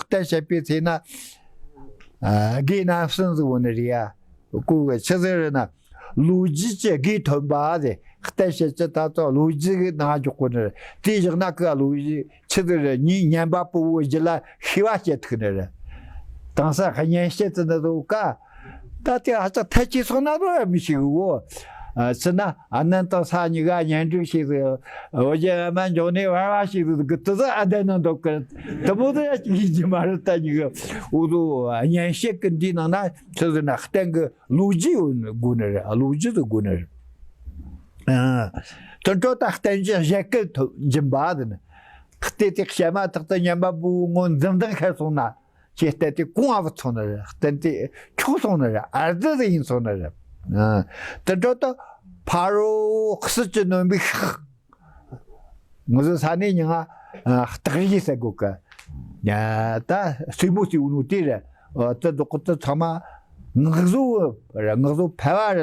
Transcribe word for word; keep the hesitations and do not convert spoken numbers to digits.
གཏམ་བཤད་པའི་ཚེ་ན། ཨ། དགེ་རྣམ་གསུམ་ཟིག་བོ་ནི་རེད་ཡ། ཀོ་གི་ཆི་ཟིག་རེད་ན། ལོ་རྒྱུས་ཀྱི་དགེ་ཐོན་པ་ཟེར། གཏམ་བཤད་ཀྱི་ད་ཚོ་ལོ་རྒྱུས་གི་ནང་འཇོག་གོ་ནི་རེད། དེ་བཞག་ན་ཀི་ལོ་རྒྱུས་ཆི་ཟིག་རེད། ཉིན་ཉན་པ་པོ་བོ་རྒྱུད་ལ་ཤེས་པ་སྐྱེ་ཐུབ་ནི་རེད། དེང་སང་སྙན་བཤད་ཙི་ནི་ཟིག་ཀ། ད་དེ་ཧ་ཅང་ཐལ་ཆེ་སོང་ན་རོ་མི་ཤེས་གི་བོ། ཨ། ཕྱི་ན་ཨ་ནན་ཏ་ས་གཉིས་ཀ་གཉེན་སྒྲིག་བྱས་ཟིག། འོ་རྒྱན་ཨ་མ་འབྱུང་གནས་བར་བ་བྱས་ཟིག་གི་དེ་ཚོ་ཨ་བདེན་ནང་འདུག་གི། དེ་མོ་དེ་ཡ་ཅིག་ཡིན་གྱི་མ་རེད། ད་གཉིས་ཀ་འུ་ཚོ་སྙན་བཤད་གི་འདིའི་ནང་ན་ཆི་ཟེར་ན་གཏམ་གི་ལོ་རྒྱུས་ཡོད་དགོས་ནི་རེད། ལོ་རྒྱུས་དེ་དགོས་ནི་རེད། ཨ། དེ་འཕྲོ་ད་གཏམ་གྱི་བཞད་གད་ཐོབ་འབྱིན་པ་དེ་ནི། གཏམ་དེ་བཤད་མ་ཐག་ཏུ་ཉན་པ་པོ་ངོ་འཛུམ་མདངས་ཤར་སོང་ན། ཁྱེད་གཏམ་དེ་གོང་ཨ་བུ་ཚོང་ནི་རེད། གཏམ་དེ་འཁྱོག་སོང་ནི་རེད། ཨར་ཙི་ཟིག་ཡིན་སོང་ནི་རེད། ཨ། དེ་འཕྲོ་ད་ཕ་རོལ་སྲིད་ཀྱི་ནོན་པའི་ཤག། ང་ཚོ་ས་གནས་ཉིན་ང་སྟག་རི་ཟེར་གོ་གི། ད་སྲས་མོ་སྲས་བུ་ནུ་དེ་རེད། ཨ། དེ་འདུག་གི། དེ་ཚང་མ་ངག་བཟོ་རེད། ངག་བཟོ་ཕལ་བ་རེད།